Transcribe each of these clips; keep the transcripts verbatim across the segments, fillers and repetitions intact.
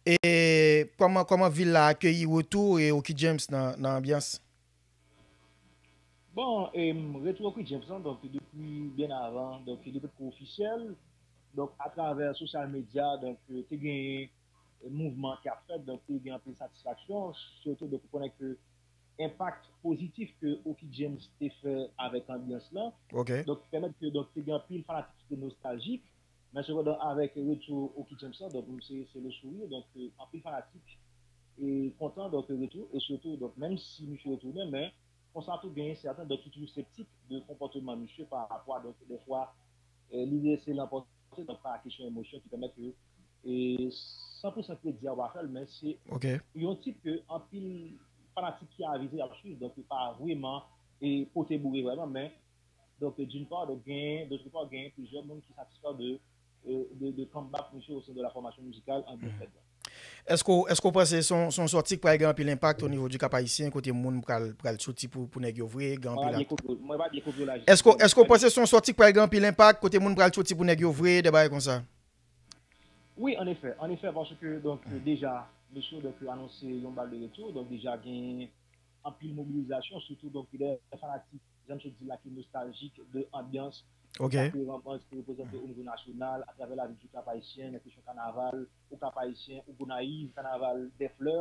E kòman, kòman vil la akeyi retou e Oky James nan, nan anbyans? Bon, em, retou Oky James lan, donk, depi byen avan, donk, li potko ofisyèl. Donk, atravè sosyal medya, donk, te genyen mouvman ki ap fèt, donk, te gen anpil satisfaksyon, sitou, donk, ou konnen ke enpak pozitif ke Oky James te fè avèk anbyans lan. Ok. Donk, pèmèt ke, donk, te gen anpil fanatik ki te nostaljik, men sepandan, avèk retou Oky James lan, donk, se, se le sourire, donk, anpil fanatik e kontan, donk, retou, e sitou, donk, menm si misye retounen, men konsa tou genyen sèten, donk, ki toujou septik de konpòteman misye pa rapò a, donk, dèfwa, e, li lese l anpòte, donk, pa kesyon emosyon ki pèmèt ke, e, san pou san kredi a w pa fè l, men se Ok. yon tip ke anpil fanatik ki avize ap swiv, donk, yo pa vrèman, e, pote boure vrèman, men, donk, d'une part, donk, genyen, d'autre part, genyen plizyè moun ki satisfè de, e, de, de comeback misye au sein de la formation musicale an byen fèt lan. Èske w, èske w panse se yon, se yon sòti k pral gen anpil enpak o nivo di Kap Ayisyen, kote moun pral, pral soti pou, pou nèg yo vre, gen Mwen anpil pa byen ak- kopye, mwen pa byen kopye w la, Èske, jistis. èske w panse se yon sòti k pral gen anpil enpak, kote moun pral soti pou nèg yo vre, de bagay konsa? Wi, an efè, an efè, paske, donk, deja, mesye, donk, anonse yon bal de retou, donk, deja gen anpil mobilizasyon, sitou, donk, de fanatik, jan m sot di la, ki nostaljik de anbyans Ok. Jacques Rambens te reprezante o nivo nasyonal, atravè lavil di Kap Ayisyen, nan kesyon kanaval, o Kap Ayisyen, o Gonayiv, kanaval dè flè,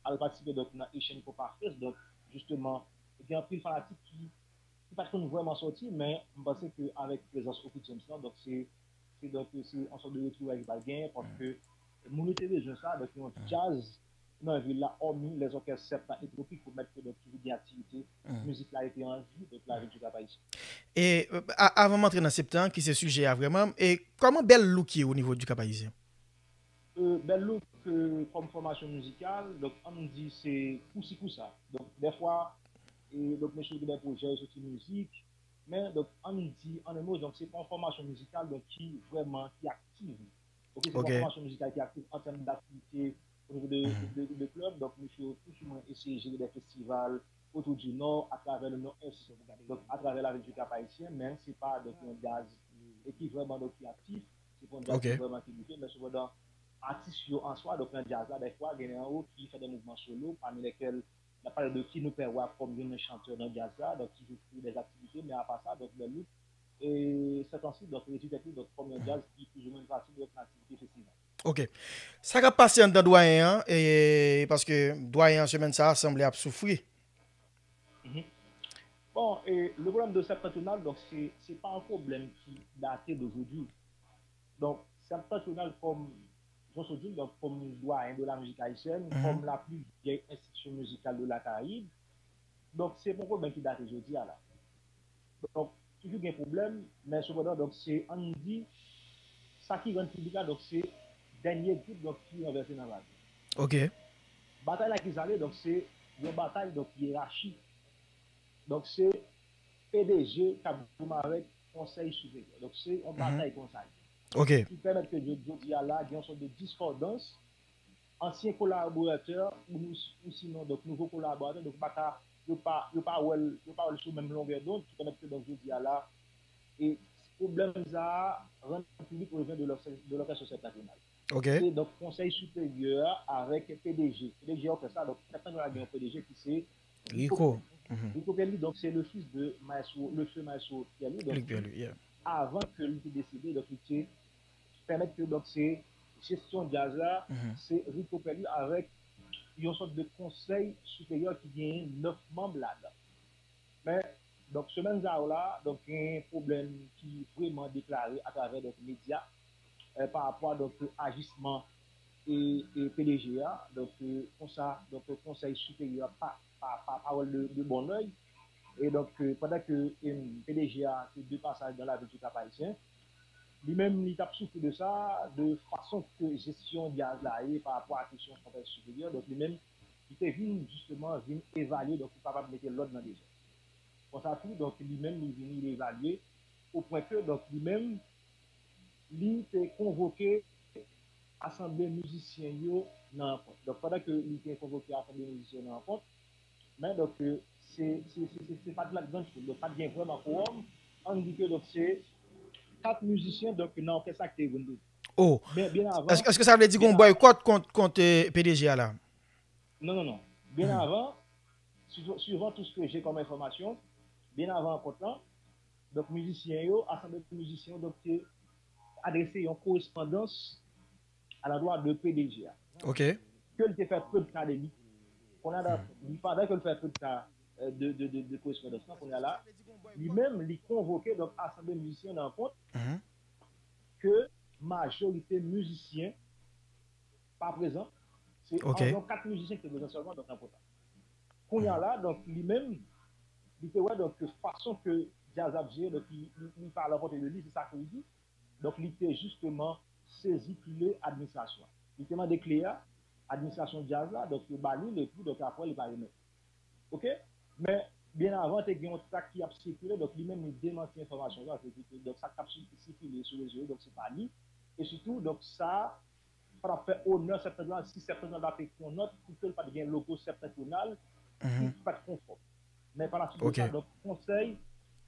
al patisipe, donk, nan Asian Compa Fest. Donk, jisteman, gen anpil fanatik ki, ki pa t konn vrèman sòti, men m panse ke avèk prezans Oky James lan, donk, se, se, donk, se yon sòt de retwouvay ki pral genyen, paske moun yo te bezwen sa, donk, yon djaz nan vil la, òmi lèzòkès Septan e Twopik, pou pèmèt ke, donk, toujou gen aktivite, mizik la rete an vi, donk, lavil di Kap Ayisyen. E, e, a-, avan m antre nan Septan, ki se sijè a vrèman, e kòman Bèl Louk ye o nivo di Kap Ayisyen? E, Bèl Louk, e, kòm fòmasyon mizikal, donk, ann di se kousi kousa. Donk, dèfwa, e, donk, mesye yo gen dè pwojè, yo soti mizik, men, donk, ann di, an en mo, donk, se pa yon fòmasyon mizikal, donk, ki vrèman, ki aktif. Ok, se Ok. yon fòmasyon mizikal ki aktif an tèm d'aktivite o nivo de, de, de, de klèb. Donk, mesye yo, tou sou mwen, eseye jere dè festival otou di Nò, atravè le Nò-Ès. Donk, atravè lavil di Kap Ayisyen, men se pa, donk, yon djaz e ki vrèman, donk, ki aktif. Se pa yon djaz Ok. ki vrèman ki bouke, men sepandan, atis yo an swa, donk, nan djaz la, dèfwa, gen nan yo ki fè dè mouvman solo, pami lèkèl, n ap pale de Kinou Pè Wa kòm youn nan chantè nan djaz la, donk, ki toujou kreye dè aktivite, men apa sa, donk, Bèl Louk, e, sètansi, donk, redwi tèt li, donk, kòm yon djaz ki plizoumwen fasil, donk, nan aktivite festival. Ok. Sa k ap pase anndan Dwayen an, e, paske Dwayen an, semèn sa a, sanble ap soufri. Mhm. Bon, e, le problème de Septentrional, donk, se, se pa yon pwoblèm ki date d'aujourd'hui. Donk, Septentrional kòm, jan w di l, donk, kòm dwayen de la mizik ayisyèn, Mhm. kòm la pli vyèy enstitisyon mizikal de la Karayib, donk, se pa yon pwoblèm ki date jodi a la. Donk, toujou gen pwoblèm, men sepandan, donk, se, ann di, sa ki rann piblik la, donk, se dènye gout, donk, ki ranvèse nan vaze. Ok. Batay la ki sa l ye, donk, se yon batay, donk, yerachi. Donk, se P D G k ap goumen avèk Konsèy Siperyè. Donk, se yon Mhm. batay konsa. Ok. Ki pèmèt ke jodi, jodi a la, gen yon sòt de diskòdans. Ansyen kolaboratè, ou, ou sinon, donk, nouvo kolaboratè, donk, pa ka, yo pa, yo pa wè l, yo pa wè l sou menm longè dond, ki pèmèt ke, donk, jodi a la, e pwoblèm sa a rann piblik o nivo de lòkès-, de lòkès Septentrional. Ok. Se, donk, Konsèy Siperyè avèk P D G. P D G yo fè sa, donk, Septentrional gen yon P D G ki se Rico. Rico. Mhm. Rico Pierre-Louis, donk, se le fils de maestro, le feu maestro Pierre-Louis, donk, Luc Pierre-Louis, yeah. Avan ke li te desede, donk, li te pèmèt ke, donk, se jesyon djaz la, Mhm. se Rico Pierre-Louis avèk yon sòt de konsèy siperyè ki genyen nèf manm ladan. Men, donk, semèn sa yo la, donk, gen pwoblèm ki vrèman deklare atravè, donk, medya, eh, pa rapò a, donk, ajisman e, e P D G a, donk, eh, konsa, donk, Konsèy Siperyè pa, pa, pa, pa wè l de, de bon oeil. E donk, eh, pandan ke, em, P D G a te de pasaj nan lavil di Kap Ayisyen, li menm, li t ap soufri de sa, de fason ke jesyon djaz la ye pa rapò a kesyon Konsèy Siperyè. Donk, li menm, li te vin, jisteman, vin evalye, donk, pou kapab mete lòd nan dezòd. Konsa tou, donk, li menm, li vini, li evalye, o pwen ke, donk, li menm, li te konvoke asanble mizisyen yo nan rankont. Donk, pandan ke li te konvoke asanble mizisyen yo nan rankont, men, donk, se, se, se, se, se pa t la gran choul. Donk, pa t gen vrèman kowòm. Ann di ke, donk, se kat mizisyen, donk, nan òkès la ki te vin. Oh, Byen, byen avan, èske èske sa vle di byen gon avan, boykòt kont kont eh, P D G a la? Non, non, non. Byen avan, suivant, suivant tout ce que j'ai comme information, byen avan rankont lan, donk mizisyen yo, asanble mizisyen yo, donk te adrese yon korespondans alandwa de P D G a. Ok. Ke l te fè pre de ka de li. Kounye a, li, pandan ke l fè pre de ka eh, de, de, de, de korespondans lan, kounye a la, li menm, li konvoke donk asanble mizisyen nan kont Mhm. ke majorite mizisyen pa prezan. Se Ok. Anviwon kat mizisyen ki te prezan sèlman donk nan kont la. Kounye a la, donk li menm, li te wè donk ke fason ke djaz ap jere, donk li, li, li pa a la pòte de li, se sa ke li di. Donk li te jisteman sezi kle administrasyon an. Li te mande kle a, administrasyon djaz la, donk yo ba li l, epi donk apre li pa remèt. Ok? Men byen avan, te gen yon trak ki ap sikile, donk li menm li demanti enfòmasyon sa, se di ke donk sa k ap si- sikile sou rezo yo, donk se pa li. E sitou, donk sa pa t ap fè onè Septentrional si Septentrional pa t ekri yon nòt pou ke l pa t gen logo Septentrional ki pa t konfòm. Men pa la suite de Ok. Sa, donk Konsèy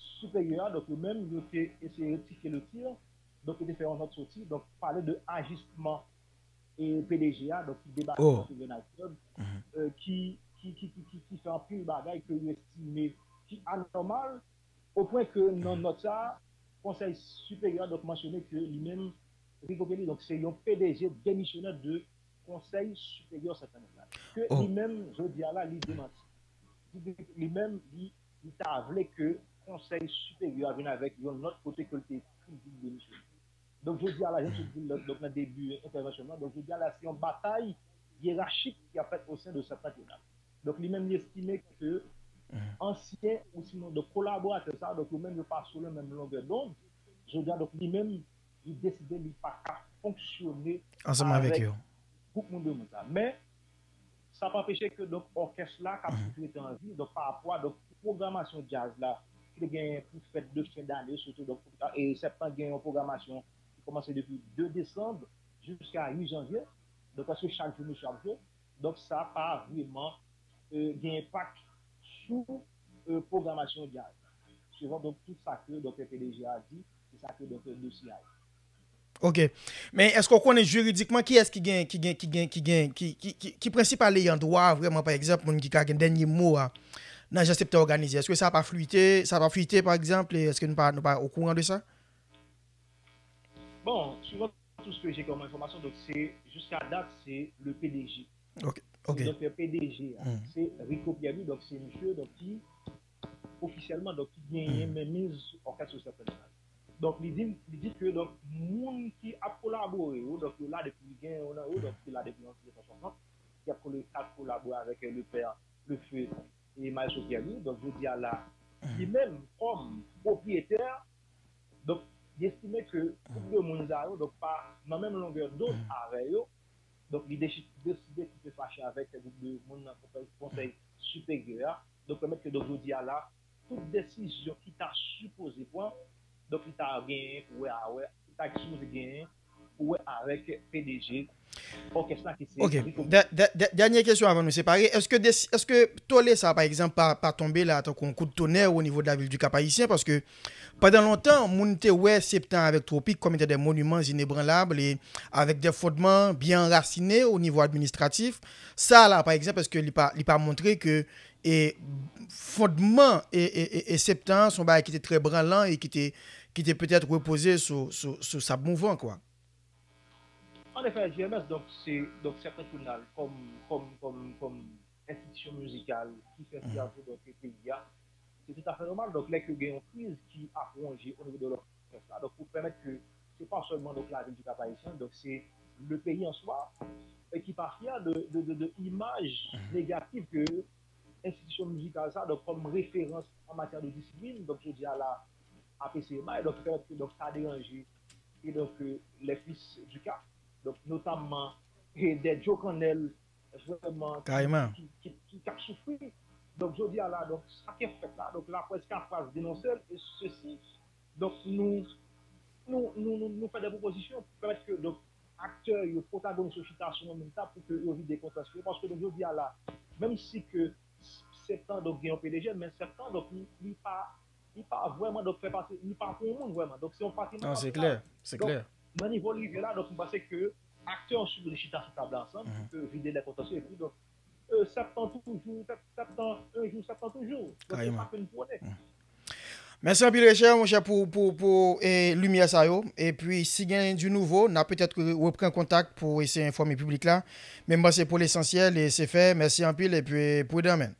Siperyè a, donk yo menm, yo te eseye rektifye le tir, donk yo te fè yon nòt soti, donk pale de ajistman e P D G a, donk ki debake Oh. nan Tribunal Club, euh, ki, ki, ki, ki, ki, ki fè anpil bagay ke yo estime ki anòmal, o pwen ke nan nòt sa, Konsèy Siperyè a, donk mansyone ke li menm, Rico Kelly, donk se yon P D G demisyonè de Konsèy Siperyè Septentrional. Ke Oh. Li menm, jodi a la, li demanti. Li di ke li menm, li, li ta vle ke Konsèy Siperyè a vin avèk yon nòt kote ke l te ekri li demisyonnen. Donk jodi a la, jan m sot di l, donk nan debi entèvansyon mwen, donk jodi a la, se yon batay yerachik ki ap fèt o sen de Septentrional. Donk li menm li estime ke ansyen ou sinon donk kolaboratè sa, donk yo menm yo pa sou le menm longè dond. Jodi a, donk li menm, li deside li pa ka fonksyone Ansanm avèk yo. Gwoup moun de moun sa. Men sa pa anpeche ke donk òkès la k ap toujou rete an vi, donk pa rapò a donk pwogramasyon djaz la ki te genyen pou fèt de fen dane, sitou donk e Septan gen yon pwogramasyon ki kòmanse depi de desanm jiska uit janvye, donk prèske chak jou misye ap jwe. Donk sa pa vrèman euh, gen enpak sou euh, pwogramasyon djaz la. Suivant donk tout sa ke donk P D G a di, se sa ke donk dosye a ye. Ok. Men èske w konnen jiridikman kiyès ki gen ki gen ki gen ki gen ki ki ki, ki prensipal ayan dwa vrèman, pa egzanp, moun ki ka gen dènye mo a nan jan Septan òganize? Èske sa pa flite, sa pa flite pa egzanp, e èske nou pa nou pa okouran de sa? Bon, suivant tout ce que j'ai comme information, donc c'est jusqu'à date, c'est le P D G. Ok. Ok. Donc le P D G, c'est Rico Pierre, donc c'est monsieur donc qui officiellement donc qui gagne même mise en cas sur certaines. Donc il dit, il dit que donc moun ki ap kolabore yo, donc yo la depi gen yon an yo, donc ki la depi an mil nèf san swasant, ki ap kole- ki ap kolabore avec euh, le père, le feu et Maestro Pierre, donc je dis à la, li menm kòm pwopriyetè, donk li estime ke gwoup de moun sa yo donk pa nan menm longè dond avè yo, donk li desi- deside koupe fache avèk gwoup de moun nan konsèy, konsèy siperyè a, donk pèmèt ke donk jodi a la, tout desizyon ki ta sipoze pran, donk li ta genyen pou wè a wè, li ta sipoze genyen pou wè avèk P D G òkès la ki se Ok. Dè- dè- dè- Dènye kesyon avan nou separe. Èske desi- èske tole sa, pa egzanp, pa, pa tonbe la tankou yon kout tonè o nivo de lavil di Kap Ayisyen? Paske pandan lontan, moun te wè Septan avèk Twopik kòm etan de moniman inebranlab e avèk de fondman byen anrasine o nivo administratif. Sa la, pa egzanp, èske li pa, li pa montre ke e fondman e, e, e, e Septan se yon bagay ki te trè branlan e ki te, ki te petèt repoze sou, sou, sou sab mouvan, kwa? An efè, J M S, donk, se, donk, Septentrional kòm, kòm, kòm, kòm enstitisyon mizikal ki fè fyète donk peyi a, se toutafè nòmal. Donk, lè ke gen yon kriz ki ap wonje o nivo de lòkès la, donk, pou pèmèt ke se pa sèlman donk lavil di Kap Ayisyen, donk se le peyi an swa, e ki pa fyè de, de, de, de imaj negatif ke enstitisyon mizikal sa, donk kòm referans an matyè de disiplin, donk jodi a la, A P C M A, e donk ki pèmèt ke donk sa deranje e donk euh, les fils du Cap, donk notamman e dè Joe Cannell vrèman Kareman. Ki, ki, ki, ki ap soufri. Donk jodi a la, donk sa ki ap fèt la, donk laprès Kafraz denonse l e sesi, donk nou nou, nou, nou, nou fè de pwopozisyon pou pèmèt ke donk aktè yo, pwotagonis yo chita sou yon menm tab pou ke yo vide konsyans yo. Paske donk jodi a la, menm si ke Septan donk gen yon P D G, men Septan donk li, li pa li pa vrèman donk fè pati, li pa pou yon moun vrèman. Donk se yon patrimwàn Non, se nasyonal. Klè, se klè. Nan nivo l rive la, donk, m panse ke aktè yo sipoze chita sou tab la ansanm pou ke vide lè kontansye. Epi, donk, euh, septan toujou, sep- septan un jour, septan toujours. Donk, se sa ke nou pwone. Mèsi anpil, Richard, monchè, pou, pou, pou eh, limyè sa yo. Epi, si gen di nouvo, n a petèt repran kontak pou eseye enfòme piblik la. Men m panse pou lesansyèl, e se fè. Mèsi anpil, epi pridan, men.